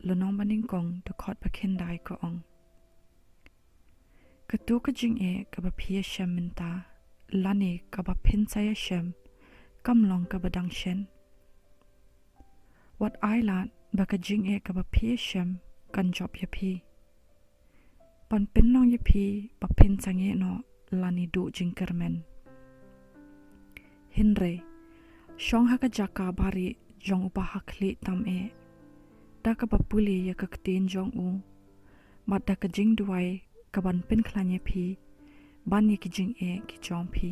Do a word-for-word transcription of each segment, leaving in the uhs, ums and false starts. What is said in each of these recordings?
Lynnong Banyngkong, dkhot ba khyndai, ka ong: Kato ka jingeh kaba phi ïashem mynta, lane kaba phin sa ïashem, kam long kaba dang shen. Wat ai lad ba ka jingeh kaba phi ïashem kan jop ïa phi, ban pynlong ïa phi ba phin sangeh noh lane duh jingkyrmen. Hynrei shong ha ka jaka barieh jong uba ha khlieh tam eh, da kaba pule ïa ka ktien jong u, bad da ka jingduwai kaban pynkhlaiñ ïa phi ban ïa ki jingeh ki jong phi.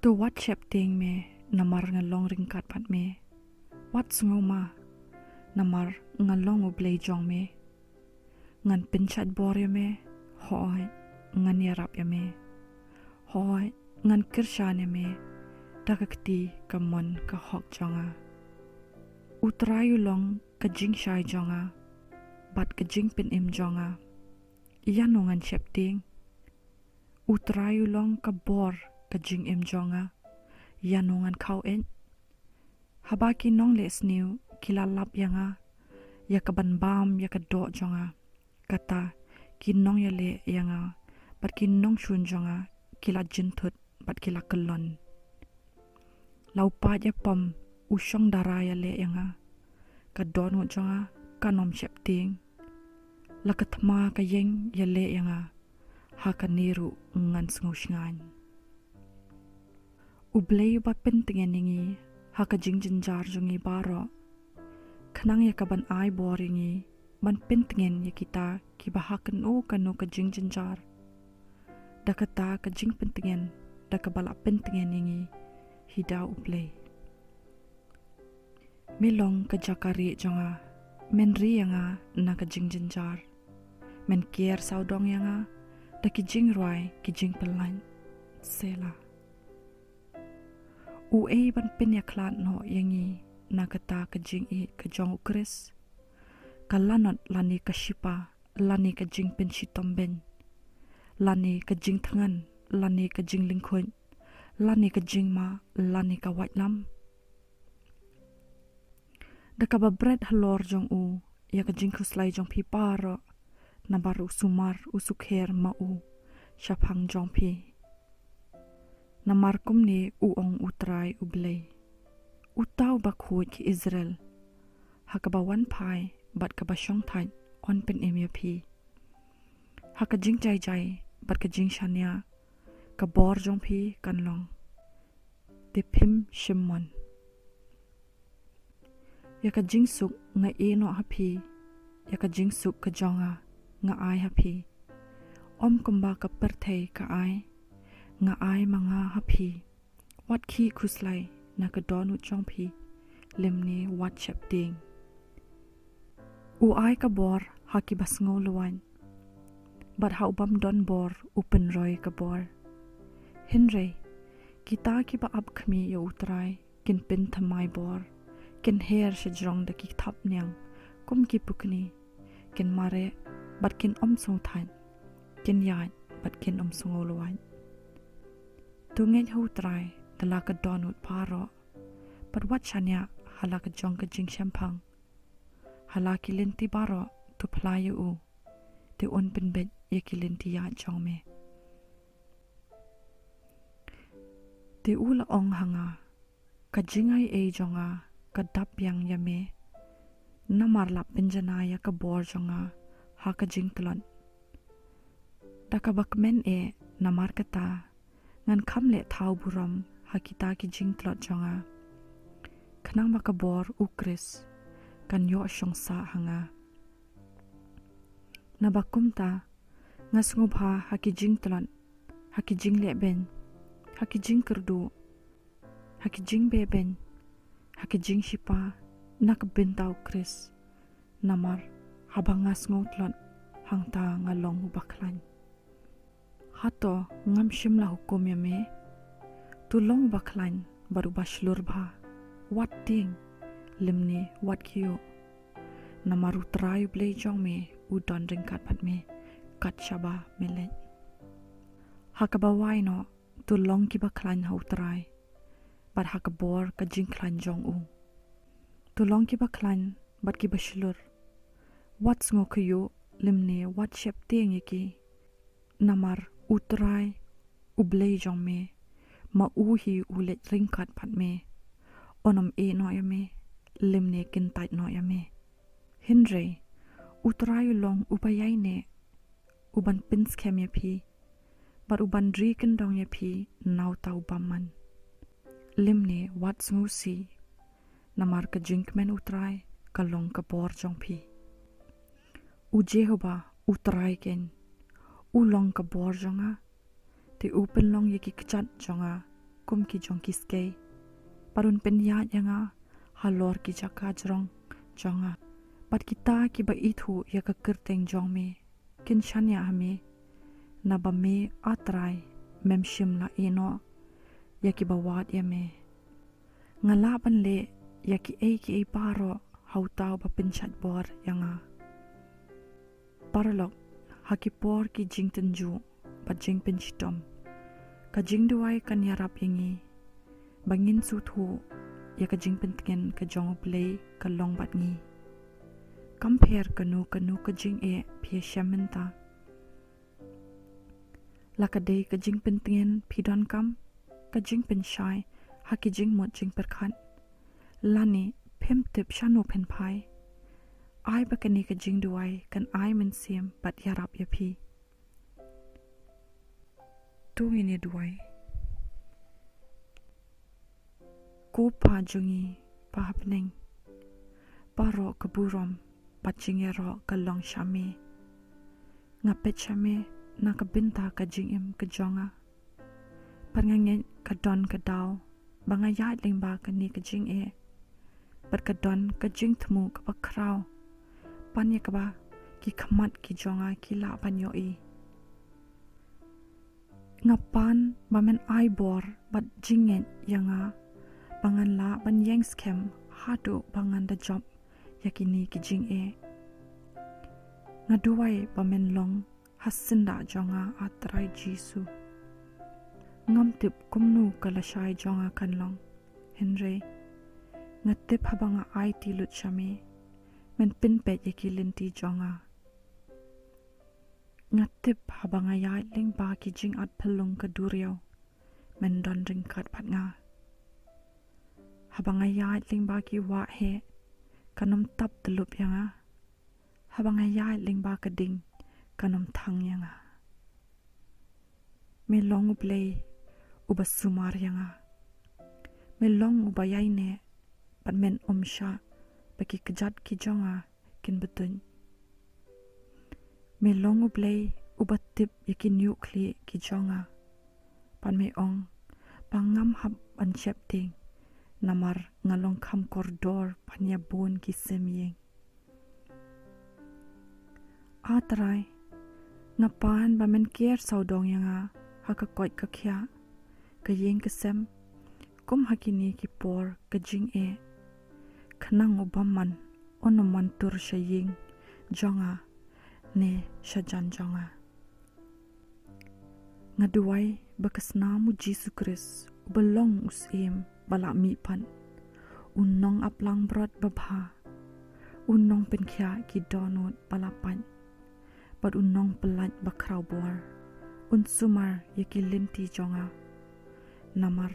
To wat sheptieng me, namar nga long ryngkat bad me. Wat sngewma, namar nga long U Blei jong me. Ngan pynshait bor ïa me, hooid, ngan ïarap ïa me. Hooid, ngan kyrshan ïa me da ka kti kamon ka hok jong nga. U Trai u long ka jingshai jong nga bad ka jingpynim jong nga. Ïano ngan sheptieng? U Trai u long ka bor ka jingim jong nga, ïano ngan khaw-eit? Haba ki nongleh sniew ki la lap ïa nga ïa kaban bam ïa ka doh jong nga, kata ki nongïaleh ïa nga bad ki nongshun jong nga ki la jynthut bad ki la kyllon. La u paid ïapom u shong dara ïaleh ïa nga, ka dohnud jong nga kan ym sheptieng. La ka thma ka ïeng ïaleh ïa nga, ha kane ruh ngan sngewshngaiñ. U Blei uba pyntngen ïa ngi ha ka jingjynjar jong ngi baroh, khnang ïa kaban ai bor ïa ngi ban pyntngen ïa kita kiba ha kano kano ka jingjynjar. Da kata ka jingpyntngen, da kaba la pyntngen ïa ngi hi da U Blei. Me long ka jaka rieh jong nga, men ri ïa nga na ka jingjynjar. Men ker sawdong ïa nga da ki jingrwai ki jingpyllait. Selah. Uei ban pynïakhlad noh ïa ngi na kata ka jingïeit ka jong U Khrist? Ka lanot lane ka shipa, lane ka jingpynshitom beiñ, lane ka jingthngan, lane ka jinglyngkhuid, lane ka jingma, lane ka waitlam? Da kaba bret halor jong u ïa ka jingkhuslai jong phi baroh, nabar u sumar u sukher ma u shaphang jong phi. Namar kumne u ong U Trai U Blei, uta uba khuid ki Israel, ha kaba wan phai bad kaba shong thait yn pynim ïa phi. Ha ka jingjai jai bad ka jingshaniah ka bor jong phi kan long. Te phim shym mon. Ïa ka jingsuk nga ïeh noh ha phi, ïa ka jingsuk ka jong nga nga ai ha phi. Ym kumba ka pyrthei ka ai, nga ai ma nga ha phi. Wat khih khuslai na ka dohnud jong phi, lymne wat sheptieng. U ai ka bor ha kiba sngewlwait, bad ha u bym don bor u pynroi ka bor. Hynrei kita kiba ap khmih ïa U Trai kin pynthymmai bor, kin her shajrong da ki thapniang kum ki pukni, kin mareh bad kin ym sngewthait, kin ïaid bad kin ym sngewlwait. To ngeit ha U Trai da la ka dohnud baroh, bad wat shaniah ha la ka jong ka jingshemphang. Ha la ki lynti baroh to phla ïa u, te un pynbeit ïa ki lynti ïaid jong me. Te u la ong ha nga, ka jingai ei jong nga ka dap biang ïa me, namar la pynjanai ïa ka bor jong nga ha ka jingtlot. Da kaba kmen eh, namar kata ngan kham leh thaw burom ha kita ki jingtlot jong nga, khnang ba ka bor U Khrist kan ïoh shong sah ha nga. Naba kumta nga sngewbha ha ki jingtlot, ha ki jingleh beiñ, ha ki jingkyrduh, ha ki jingbeh beiñ, ha ki jingshipa na ka bynta U Khrist. Namar haba nga sngewtlot, hangta nga long uba khlaiñ. Hato ngam shym la hukum ïa me? To long uba khlaiñ bad uba shlur bha. Wat tieng, lymne wat kyiuh. Namar U Trai U Blei jong me u don ryngkat bad me kat shaba me leit. Ha kaba wai noh, to long kiba khlaiñ ha U Trai, bad ha ka bor ka jingkhlaiñ jong u. To long kiba khlaiñ bad kiba shlur. Wat sngew kyiuh lymne wat sheptieng ïa ki. Namar U Trai, U Blei jong me, ma u hi u leit ryngkat bad me. Un ym ïehnoh ïa me lymne kyntait noh ïa me. Hynrei U Trai u long uba ïaineh, uban pynskhem ïa phi, bad uban ri kyndong ïa phi na uta u bymman. Lymne wat sngewsih, namar ka jingkmen U Trai ka long ka bor jong phi. U Jehobah U Trai keiñ u long ka bor jong nga. Te u pynlong ïa ki kjat jong nga kum ki jong ki skei, bad un pynïaid ïa nga halor ki jaka jrong jong nga. Bad kita kiba ithuh ïa ka kyrteng jong me kin shaniah ha me, naba me, A Trai, mem shym la ïehnoh ïa kiba wad ïa me. Nga lah ban leh ïa kiei kiei baroh ha uta uba pynshait bor ïa nga. Paralok, ha ki por ki jingtynjuh bad jingpynshitom, ka jingduwai kan ïarap ïa ngi ba ngin sngewthuh ïa ka jingpyntngen ka jong U Blei ka long bad ngi. Kam pher kano kano ka jingeh phi ïashem mynta, la ka dei ka jingpyntngen phi donkam, ka jingpynshai ha ki jingmut jingpyrkhat, lane phim tip shano phin phai, ai ba kane ka jingduwai kan ai mynsiem bad ïarap ïa phi. To ngin ïa duwai. Ko Pa jong ngi ba ha bneng, baroh ka burom bad jingïaroh ka long sha me. Nga peit sha me na ka bynta ka jingim ka jong nga. Bad nga ngeit ka don ka daw ba nga ïaid lyngba kane ka jingeh, bad ka don ka jingthmu kaba khraw ban ïa kaba ki khmat ki jong nga ki lah ban ïohi. Nga pan ba men ai bor bad jingngeit ïa nga ba ngan lah ban ïeng skhem haduh ba ngan da jop ïa kine ki jingeh. Nga duwai ba men long ha syndah jong nga, A Trai Jisu. Ngam tip kumno ka lashai jong nga kan long, hynrei nga tip haba nga aiti lut sha me, men pynpeit ïa ki lynti jong nga. Nga tip haba nga ïaid lyngba ki jingat phyllung ka duriaw, men don ryngkat bad nga. Haba nga ïaid lyngba ki wah heh, kan ym tap tyllup ïa nga. Haba nga ïaid lyngba ka ding, kan ym thang ïa nga. Me long U Blei uba sumar ïa nga. Me long uba ïaineh bad men ym shah ba ki kjat ki jong nga kin btuid. Me long U Blei uba tip ïa ki niewkhlieh ki jong nga. Bad me ong ba ngam hap ban sheptieng, namar nga long kham kordor ban ïa bun ki sim ïing. A Trai, nga pan ba men ker sawdong ïa nga ha ka koit ka khiah, ka ïing ka sem, kum ha kine ki por ka jingeh, khnang u bymman un ym wan tur sha ïing jong nga ne sha jan jong nga. Nga duwai ba ka snam U Jisu Khrist uba long u Syiem ba la mihpat, u nongaplangbrot babha, u nongpynkhiah ki dohnud ba la pait, bad u nongpyllait ba khraw bor, un sumar ïa ki lynti jong nga. Namar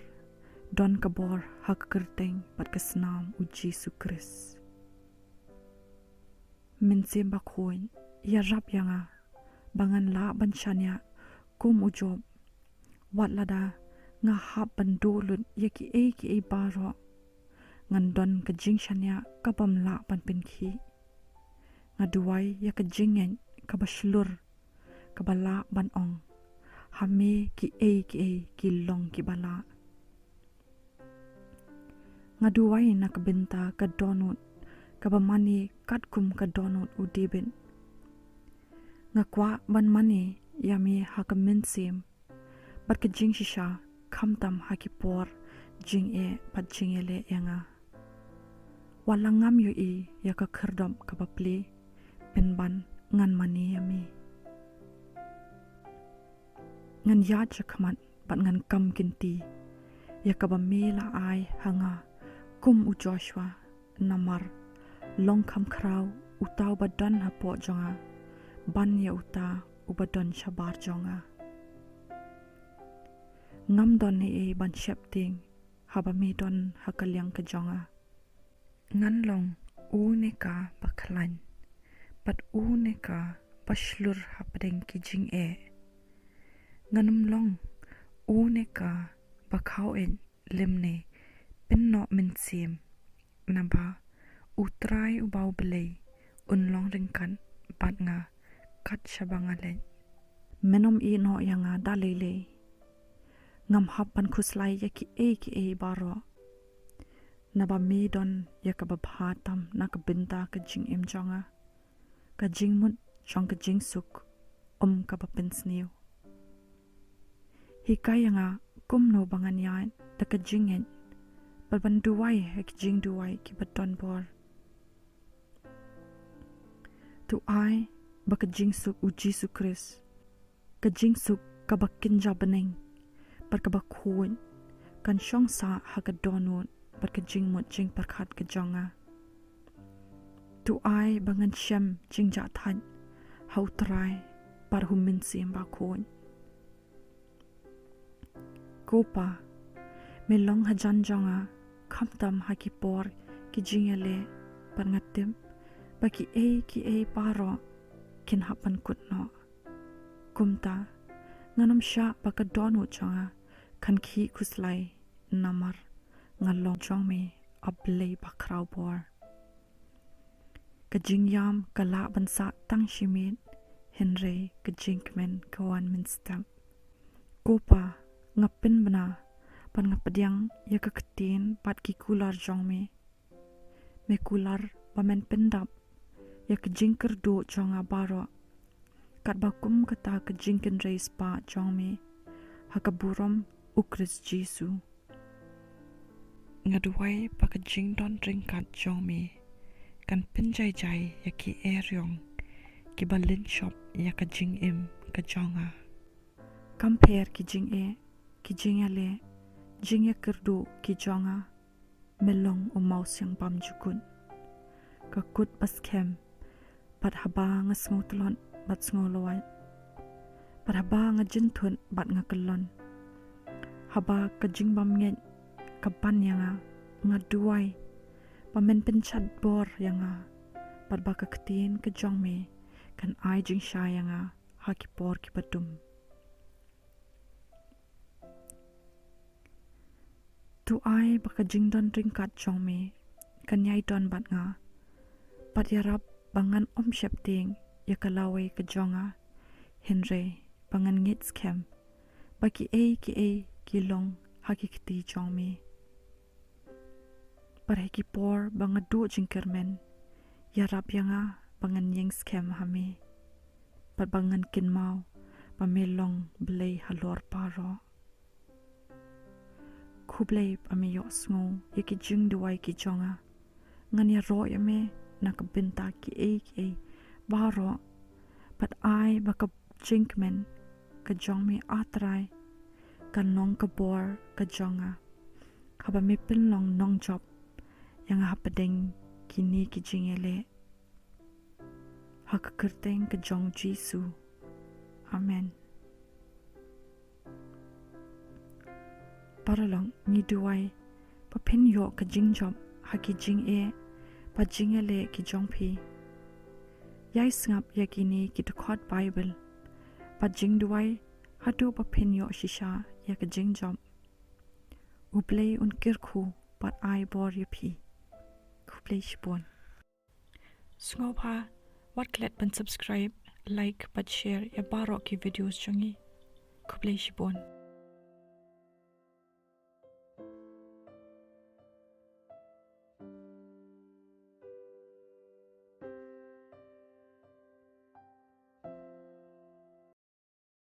don ka bor ha ka kyrteng bad ka snam U Jisu Khrist. Mynsiem Bakhuid, ïarap ïa nga ba ngan lah ban shaniah kum u Job. Wat lada nga hap ban duh lut ïa kiei kiei baroh, ngan don ka jingshaniah ka bym lah ban pynkhih. Nga duwai ïa ka jingngeit kaba shlur, kaba lah ban ong ha me kiei kiei ki long kiba lah. Nga duwai na ka bynta ka dohnud kaba mane katkum ka dohnud u David. Nga kwah ban mane ïa me ha ka mynsiem bad ka jingshisha, khamtam ha ki por jingeh bad jingïaleh ïa nga. Wat la ngam ïohi ïa ka khyrdop kaba plie, pynban ngan mane ïa me. Ngan ïaid shakhmat bad ngan kam kynti ïa kaba me la ai ha nga kum u Joshua, Namar long kham khraw uta uba don hapoh jong nga ban ïa uta uba don shabar jong nga. Ngam don ei ei ban sheptieng haba me don ha ka liang ka jong nga. Ngan long une ka bakhlaiñ bad une ka bashlur hapdeng ki jingeh. Ngan ym long une ka bakhaw-eit lymne pynnoh mynsiem, naba U Trai uba U Blei un long ryngkat bad nga kat shaba nga leit. Men ym ïehnoh ïa nga da lei lei. Ngam hap ban khuslai ïa kiei kiei baroh, naba me don ïa kaba bha tam na ka bynta ka jingim jong nga. Ka jingmut jong ka jingsuk, ym kaba pynsniew. Hikai ïa nga kumno ba ngan ïaid da ka jingngeit bad ban duwai ha ki jingduwai kiba don bor. To ai ba ka jingsuk U Jisu Khrist, ka jingsuk kaba kynja bneng bad kaba khuid, kan shong sah ha ka dohnud bad ka jingmut jingpyrkhat ka jong nga. To ai ba ngan shem jingjahthait ha U Trai bad ha U Mynsiem Bakhuid. Ko Pa, me long hajan jong nga khamtam ha ki por ki jingïaleh, bad nga tip ba kiei kiei baroh kin hap ban kut noh. Kumta, ngan ym shah ba ka dohnud jong nga kan khih khuslai, namar nga long jong me, A Blei bakhraw bor. Ka jingïam ka lah ban sah tang shi miet, hynrei ka jingkmen ka wan mynstep. Ko Pa, nga pynbna bad nga pdiang ïa ka ktien bad ki kular jong me. Me kular ba men pyndap ïa ka jingkyrduh jong nga baroh, katba kum kata ka jingkynrei spah jong me, ha ka burom U Khrist Jisu. Nga duwai ba ka jingdon ryngkat jong me kan pynjai jai ïa ki eriong kiba lynshop ïa ka jingim ka jong nga. Kam pher ki jingeh, ki jingïaleh, jingïakyrduh ki jong nga, me long U Mawsiangbam jukut. Ka kut ba skhem, bad haba nga sngew tlot bad sngew lwait, bad haba nga jynthut bad nga kyllon, haba ka jingbymngeit ka ban ïa nga, nga duwai ba men pynshad bor ïa nga, bad ba ka ktien ka jong me kan ai jingshai ïa nga ha ki por kiba dum. To ai ba ka jingdon ryngkat jong me kan ïai don bad nga, bad ïarap ba ngan ym sheptieng ïa ka lawei ka jong nga, hynrei ba ngan ngeit skhem ba kiei kiei ki long ha ki kti jong me. Bad ha ki por ba nga duh jingkyrmen, ïarap ïa nga ba ngan ïeng skhem ha me, bad ba ngan kynmaw ba me long Blei halor baroh. Khublei ba me ïohsngew ïa ki jingduwai ki jong nga. Ngan ïaroh ïa me na ka bynta kiei kiei baroh, bad ai ba ka jingkmen ka jong me, A Trai, kan long ka bor ka jong nga, haba me pynlong nongjop ïa nga hapdeng kine ki jingïaleh. Ha ka kyrteng ka jong U Jisu. Amen. Paralok, ngi duwai ba phin ïoh ka jingjop ha ki jingeh bad jingïaleh ki jong phi. Ïai sngap ïa kine ki dkhot Baibl bad jingduwai haduh ba phin ïoh shisha ïa ka jingjop. U Blei un kyrkhu bad ai bor ïa phi. Khublei shibun. Sngewbha wat klet ban subscribe, like bad share ïa baroh ki videos jong ngi. Khublei shibun.